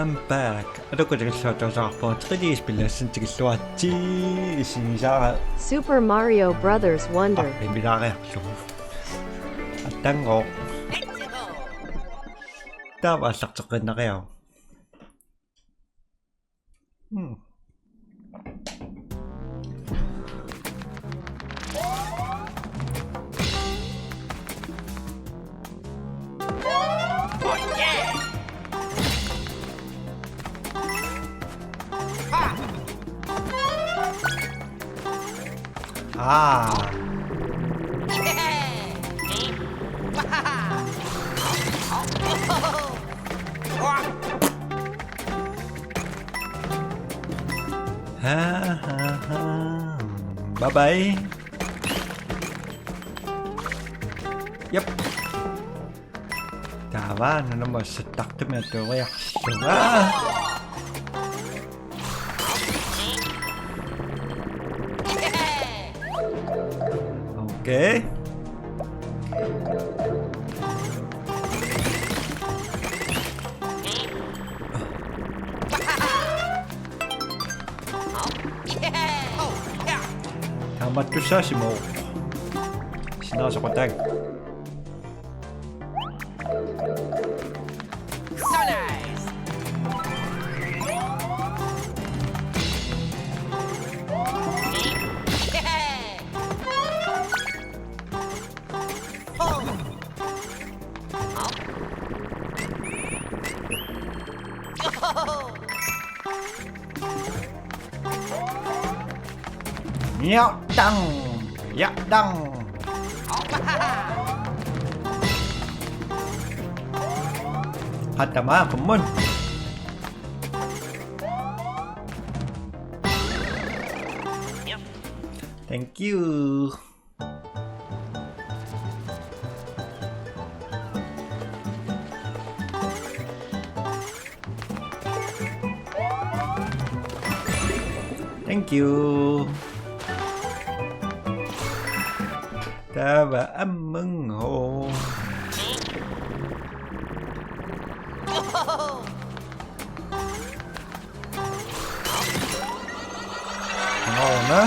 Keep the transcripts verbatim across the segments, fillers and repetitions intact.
I'm back. Alukutigilluattuusarpoq, three D spillersin tikilluaritsi isigisaara. Super Mario Brothers Wonder. Ah, pilaariarlugu. Attanngooq. Taava aallarteqqiinnariaruk. Hmm. Ah. Ha, ha, ha. Bye bye. Yep. Taava nunamut assattartumik atuariarlunga. Okay. Taamatut saasimo. Sinaasoqataanga. So nice. Ja, dang. Ja, dang. Hatama, come on. Thank you. Thank you. Taava ammanngooq. Nå, nå.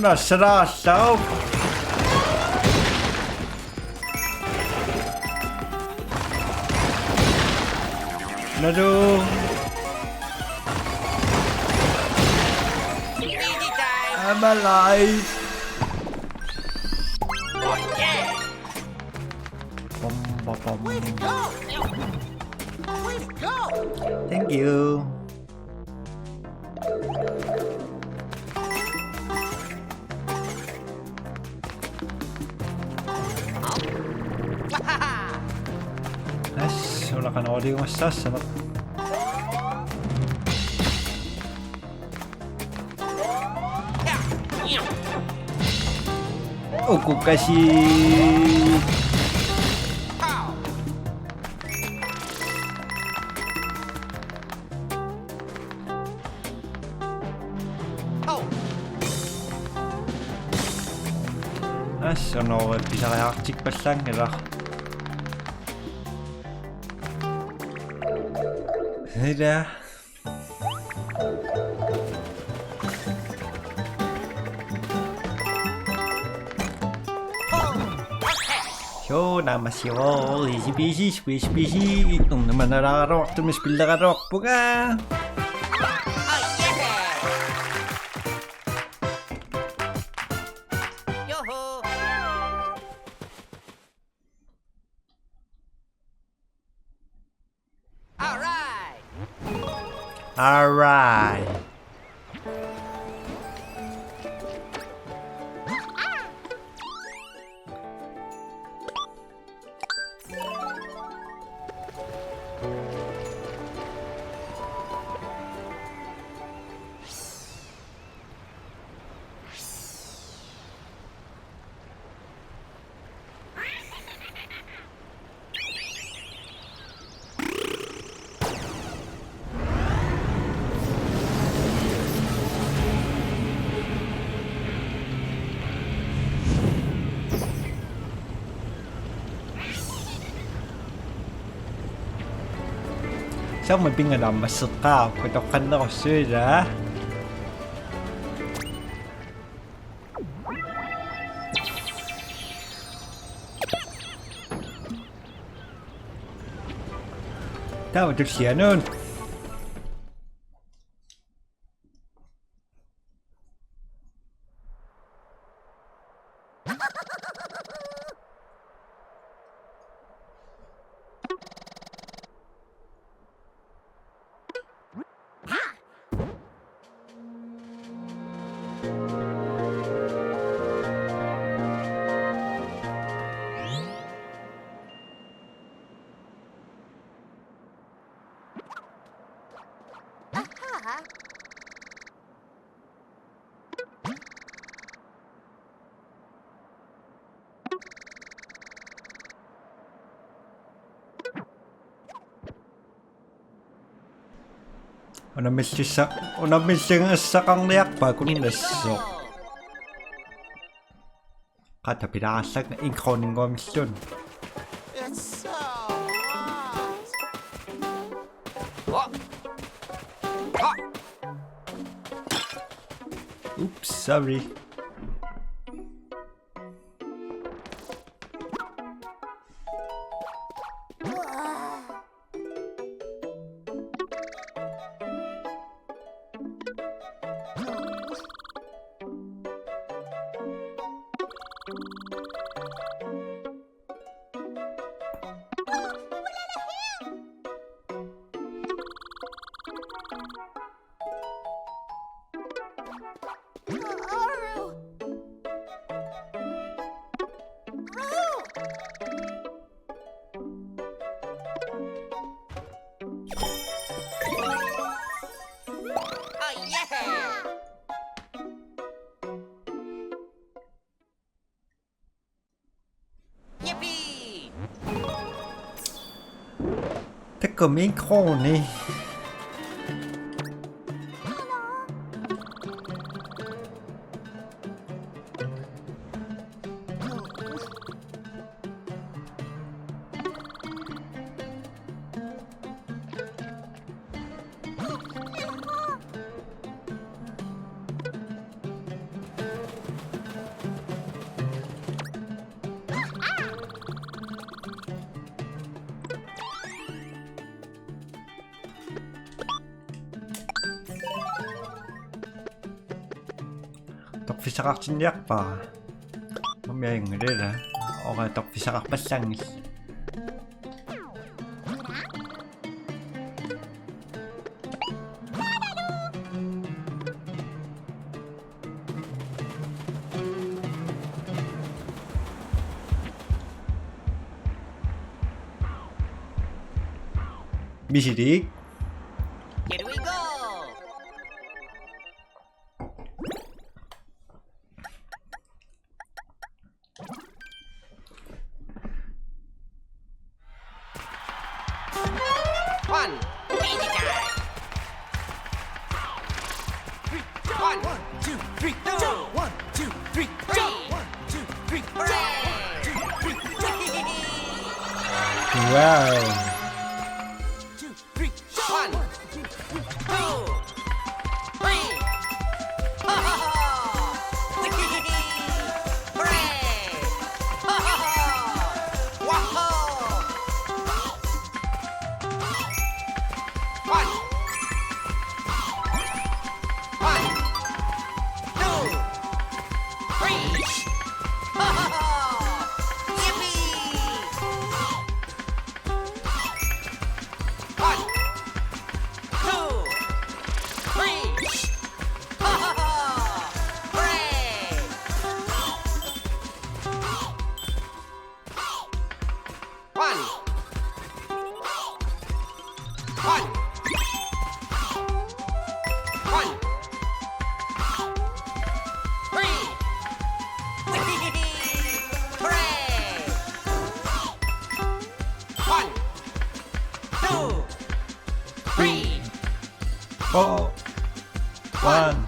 Una sraallau. Nalu. I'm alive. Bum, bum, bum. Way to go! Way to go! Thank you. Ass, ulaqanoriumassaassama. Ukukasi. Ass, unoorit pisariaqartikpallaanngilaq. Hela. Suu, naammassivoq, isipisi, isipisi, isipisi, ernumanaaraluartumik spilleraluarpunga. All right. All right. Saamma pingaarnerusseqqaarput toqqannerussuisa. Taava tullianut. Unammillissa-, unammilligassaqarniarpaa kunnassoq. Qatapilaallaanga inkroninguamillun. Oops, sorry. Yippee! Takuuk, en krone. Torfissaqartinniarpara. Mammi ajunngilaq. Ora torfissaqarpallaanngilaq. Misilik. Here we go. One. Easy guy. One. One, two, three, jump. One, two, three, jump. One, two, three, jump. One, two, three, jump. Wow. Two, three, jump. One, two, three, jump. Three. Hooray! Wahoo! One. One. Two. Three. Yippee! One. Two. Three. Hooray! One. One. One. Three. Hooray! One. Two. Three. Four. One.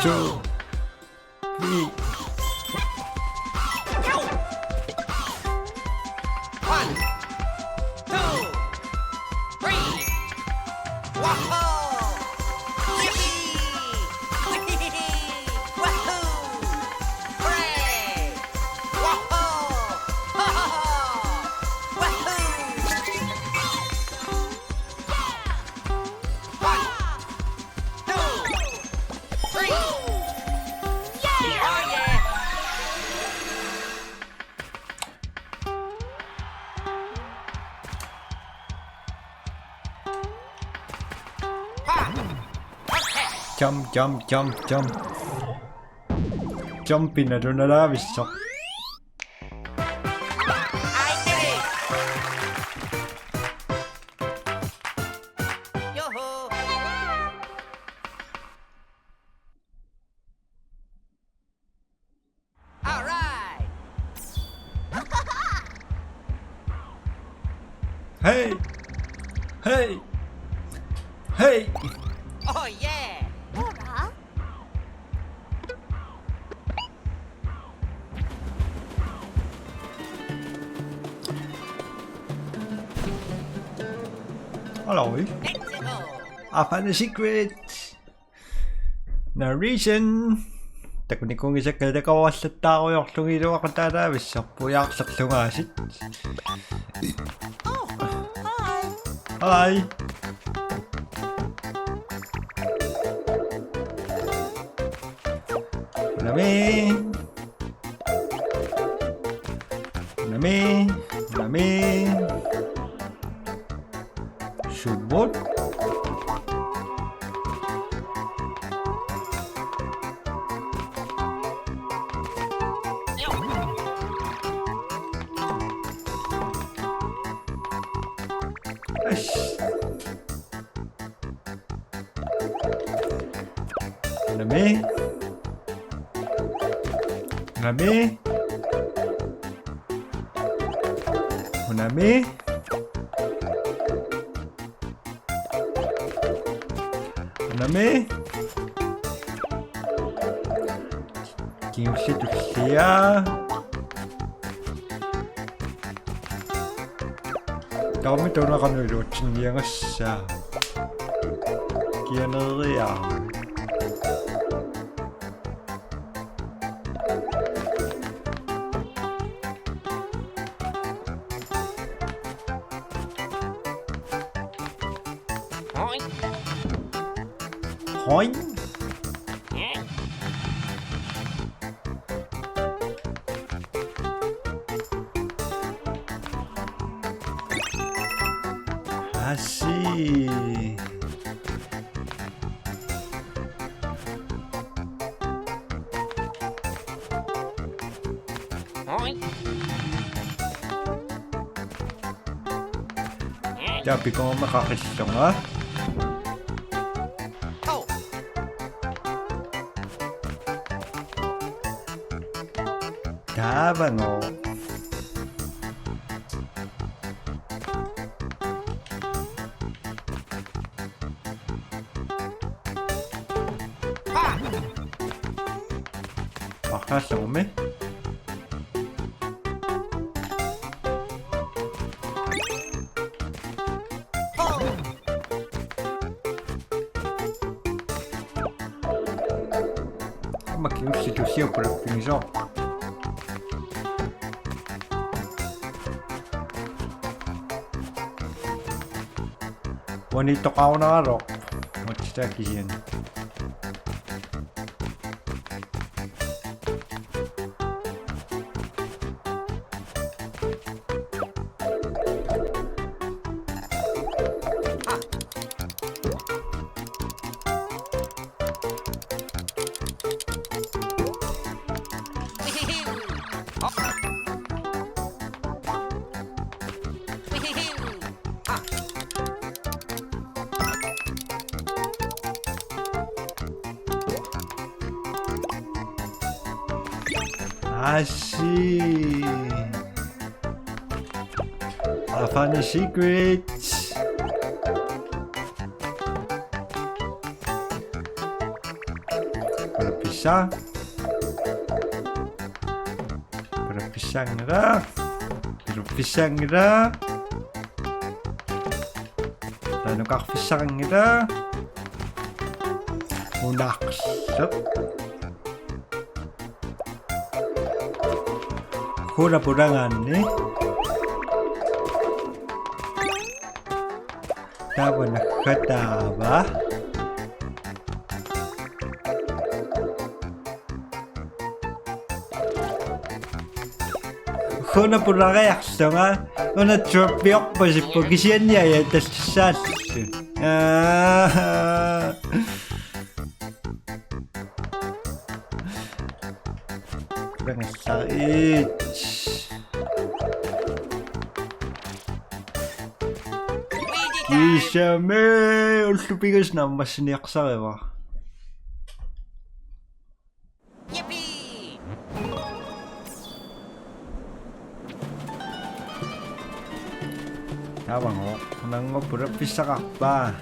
Two. Three. One, two, three. Wahoo! Yippee! Wahoo! Hooray! Wahoo! Wahoo! One, two, three. Oh, yeah. Jump, jump, jump, jump. Jumpina nalunalavissoq. All right. Hey! Hey! Hey! Oh, yeah! All right. Hello. Let's go. I found a secret. Narration. Takunikuunngisakka takuallattaarujoorlugit iluaqutaalaavissarput jaarlerlugaasiit. Oh, hi. Hi. Nami. Nami, nami. Sumut. Ash. Nami. Nami. Nami. Nami. Kingulliit tullia. Taamatuuna qanoq iluatsinniagassaaq. Kianeriaa. Hoi. Hoi. I see. Taava pikumaqarlunga. Taavagooq. Paqqaassammi. Aamma kingulliit tulliupput pigisooq. Uaniittoqarunaraluaq. Uatsitaa kisianni. I see. I found a secret. Pisa. Pisa pisanngilaq. Pisa pisanngilaq. Nukarfissaqanngilaq. Unaarsoq. Huna pulagaanni. Taava naggataava. Huna pulariarlunga una troppiorpasippoq kisianni ajattassaallutik. Aa. Kulangallarit. Kisame ullupigas nammassiniarsariva. Yippee! Taavagooq, nanguppu pissaqarpa.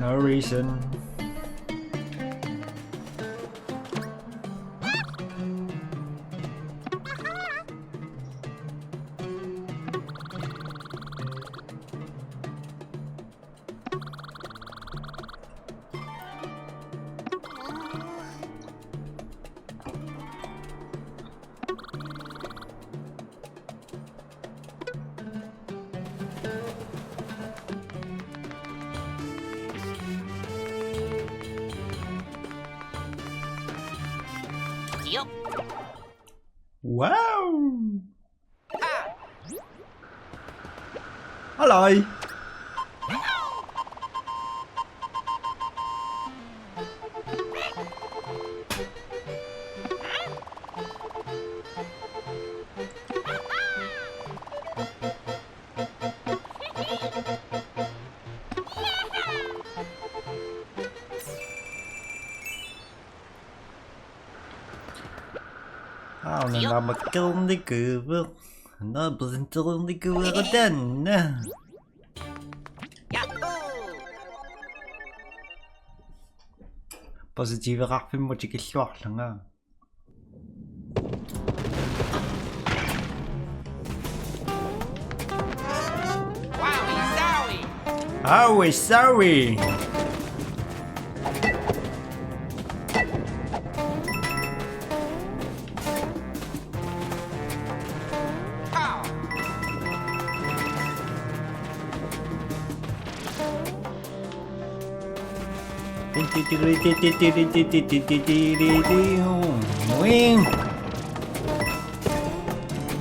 No reason. Wow! Hello. Auna namakkeernikuuvoq. Naaperinterernikuuara taanna. Positiveqarfimmut tikilluarlunga. Aui, sorry.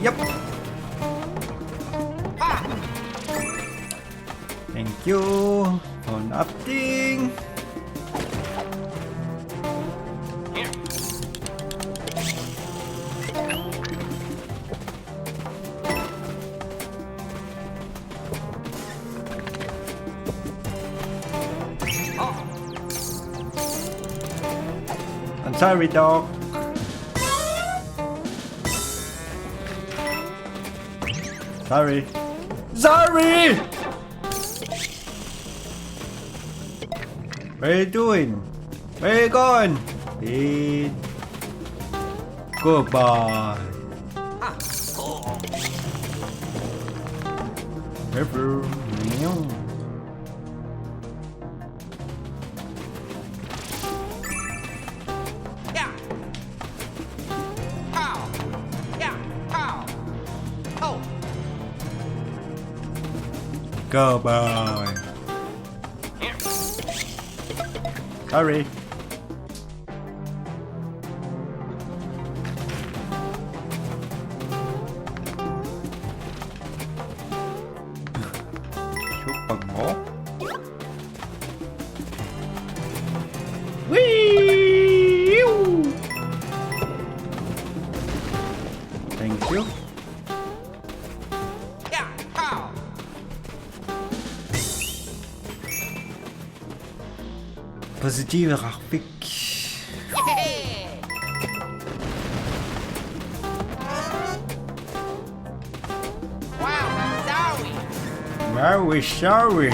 Yep. Thank you for nothing. I'm sorry, dog. Sorry. Sorry! What are you doing? Where are you going? Eat. Goodbye. River. Yeah. Pow. Yeah. Pow. Oh. Goodbye. Sorry. Super Bowl. Wee! Positiveqarfik. Wow, sorry. Wow, sorry.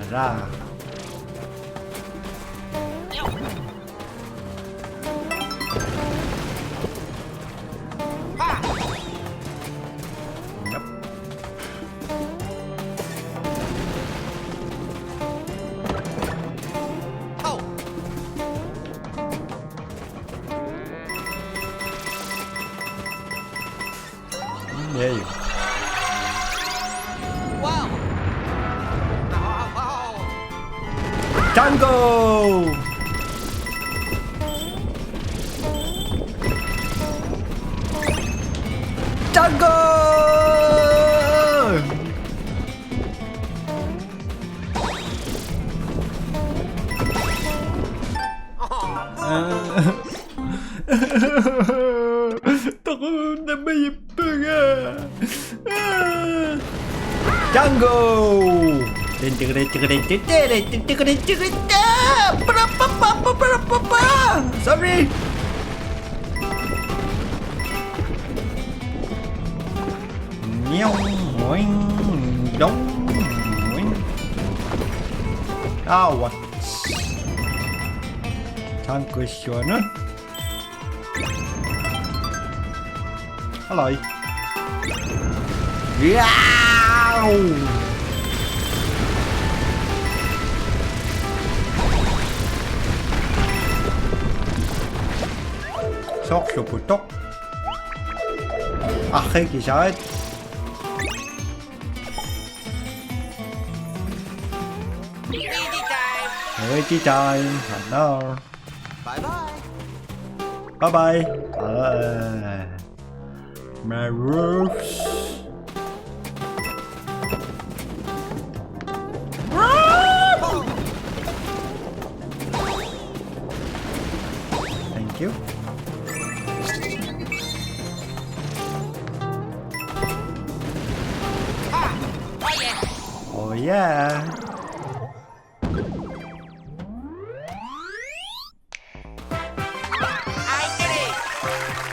Ara. Yep. There you go. Wow. Tango! Tango! Takuunna majippaga. Tango! Sorry. Nyong, moing, dong, moing. Awa. Tango suana. Hello. Yow! Soorlu putoq. Arre kisaat. Ready time. Hello. Bye bye. Bye bye. Uh, my roofs. Thank you. Oh yeah. I did it!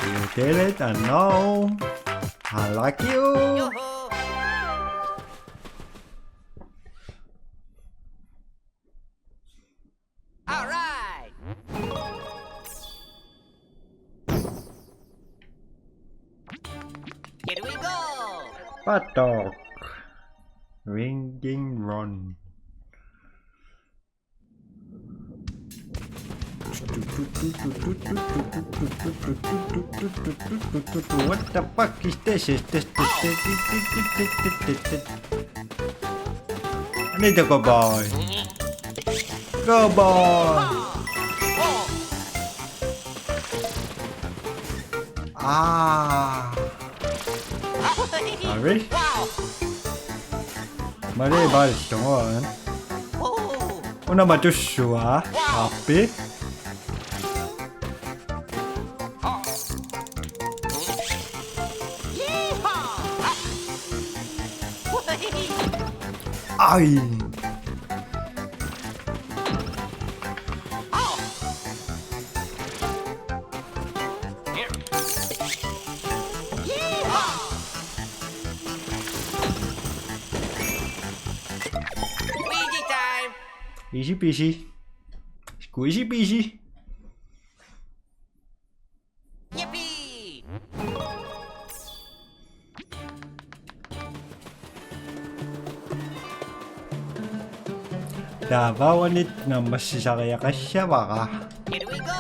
You did it, I know. I like you. Yoo-hoo! All right. Here we go. Patok. Ringing run. What the fuck is this? Is this, this, this, this, this, this, this, this, this, this? I need to go, boy. Go, boy. Ah. Sorry. Mali bal tungoan. Una matussua. Api. Ai. Easy peasy. Squeezy peasy. Yippee! Taava uani naammassisariaqassavara. Here we go!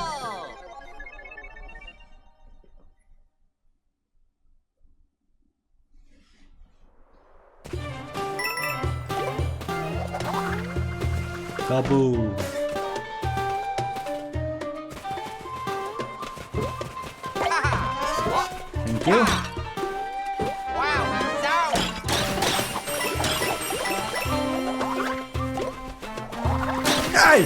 Kaboom! Thank you. Hey!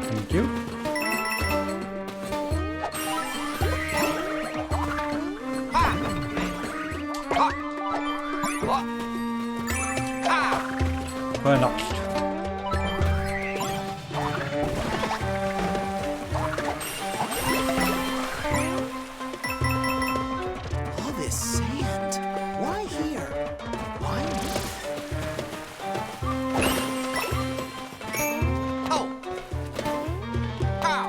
Thank you. All this sand. Why here? Why me? Oh! Ow!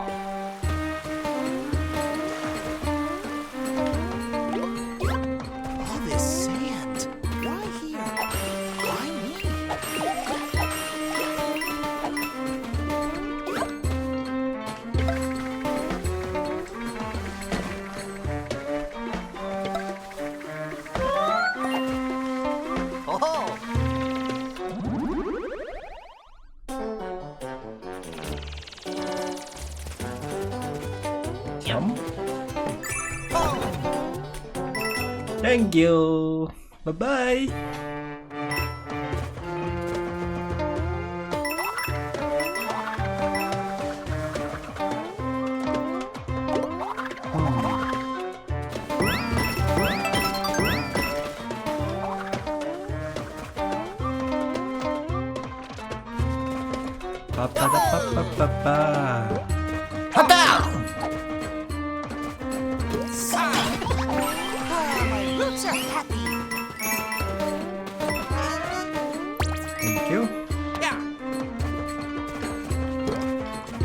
All this sand. Why here? Why me? Oh! Yum. Thank you. Bye-bye. Hmm. Pa, pa, pa, pa, pa, pa, pa. Hata! Ah, my roots are happy. Thank you. Yeah.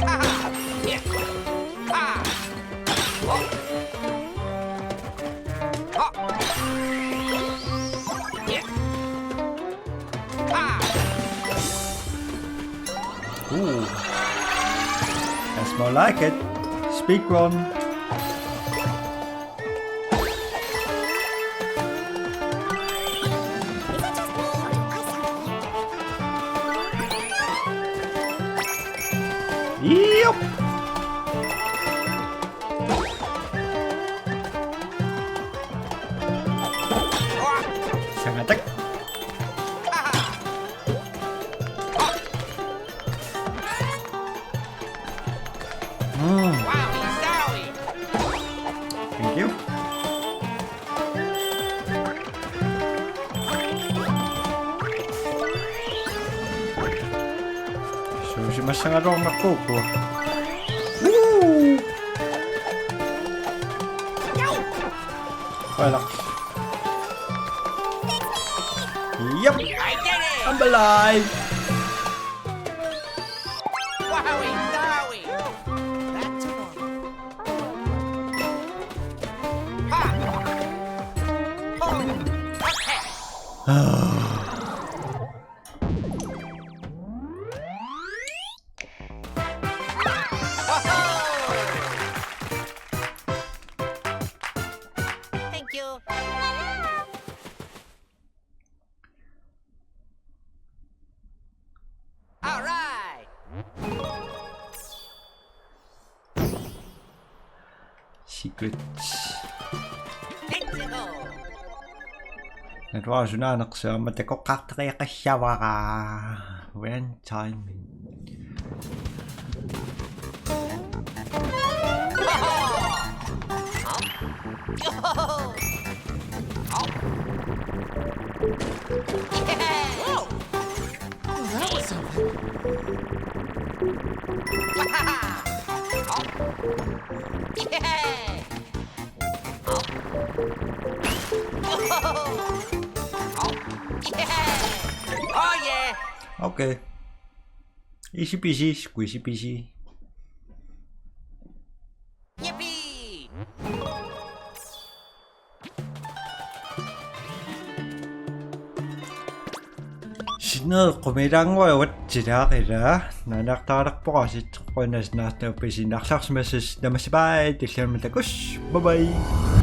Ah, yeah. Ah. Oh. Ah. Yeah. Ah. Ooh. That's more like it. Speed run. Yep. Sangatak. Mm. Thank you. Suusimassagaluarnarpoq. Woo! Voilà. Yep. I did it! I'm alive. Wowie zowie! Back to normal. Ha! Oh! Okay. Thank you. All right. Secret. Let's go. Naluara sunaanersoq aamma takoqqaartariaqassavara. One time. Oh, that was something. Oh, yeah. Okay. Easy peasy, squeezy peasy. Yippee! Sinneq qumilaannguavat silaaqila naanartaalerpoq asit qunasnaartau pisinnarsarsimasas namasipai tillamatakus. Bye bye.